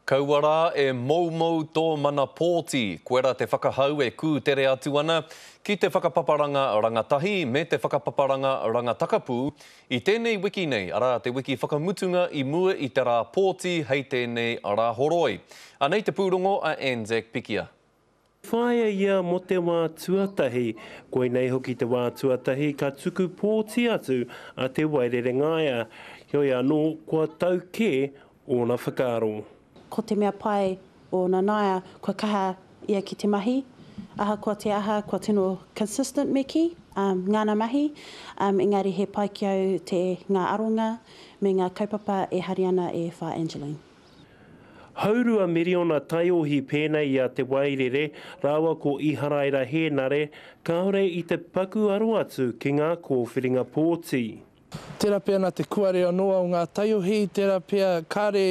Kaua rā e moumou tō mana pōti, koira te whakahau e kūtere atu ana ki te whakapaparanga rangatahi me te whakapaparanga rangatakapū i tēnei wiki nei, arā te wiki whakamutunga i mua i te rā pōti hei tēnei Rāhoroi. Anei te pūrongo a Anzac Pikia. Whāia ia mō te wā tuatahi. Koinei hoki te wā tuatahi ka tuku pōti atu a Te Wairere Ngaia. Heoi anō, kua tau kē ōna whakaaro. Ko te mea pai o Nanaia, kua kaha ia ki te mahi, ahakoa te aha, kua tino consistent me kī, ngāna mahi, engari he pai ki au te ngā aronga me ngā kaupapa e hari ana e Wha Angeline. Haurua miriona taiohi pēnei i a Te Wairere rāua ko Iharaira Hēnare, kāore i te paku aro atu ki ngā kōwhiringa pōti. Tērā pea nā te kuare anō o ngā taiohi, tērā pea kāre,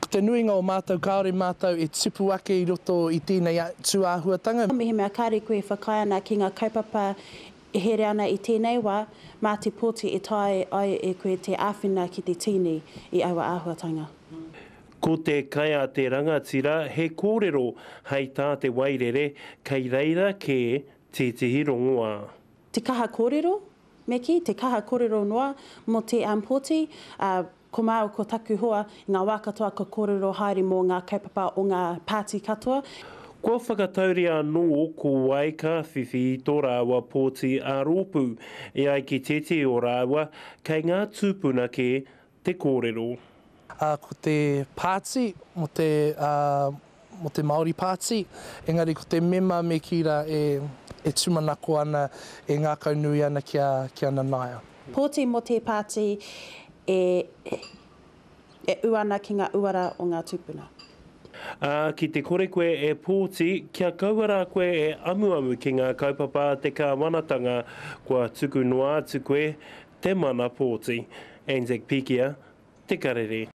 ko te nuinga o mātou kāore mātou e tipu ake i roto i tēnei tūāhuatanga. Mehemea kāre koe e whakaae ana ki ngā kaupapa e here ana i tēnei wā, mā te pōti e taea ai e koe te āwhina ki te tīni i aua āhuatanga. Ko te kai a te rangatira he kōrero hei tā Te Wairere, kei reira kē tētehi rongoā. Te kaha kōrero, me kī, te kaha kōrero noa mō te pōti, ā, Ko māua ko taku hoa, i ngā wā katoa ka kōrero haere mō ngā kaupapa o ngā pāti katoa. Kua whakatauria anō ko wai ka whiwhi i tō rāua pōti ā-rōpū. E ai ki tētehi o rāua, kei ngā tūpuna kē te kōrero. Ā, ko te pāti mō te, ā, mō te Māori Pāti, engari ko te mema me kī rā e, e tūmanako ana, e ngākaunui ana ki a, ki a Nanaia. Pōti mō te pāti e e ū ana ki ngā uara o ngā tūpuna. Ā, ki te kore koe e pōti, kia kaua rā koe e amuamu ki ngā kaupapa a te kāwanatanga, kua tuku noa atu koe te mana pōti. Anzac Pikia, Te Karere.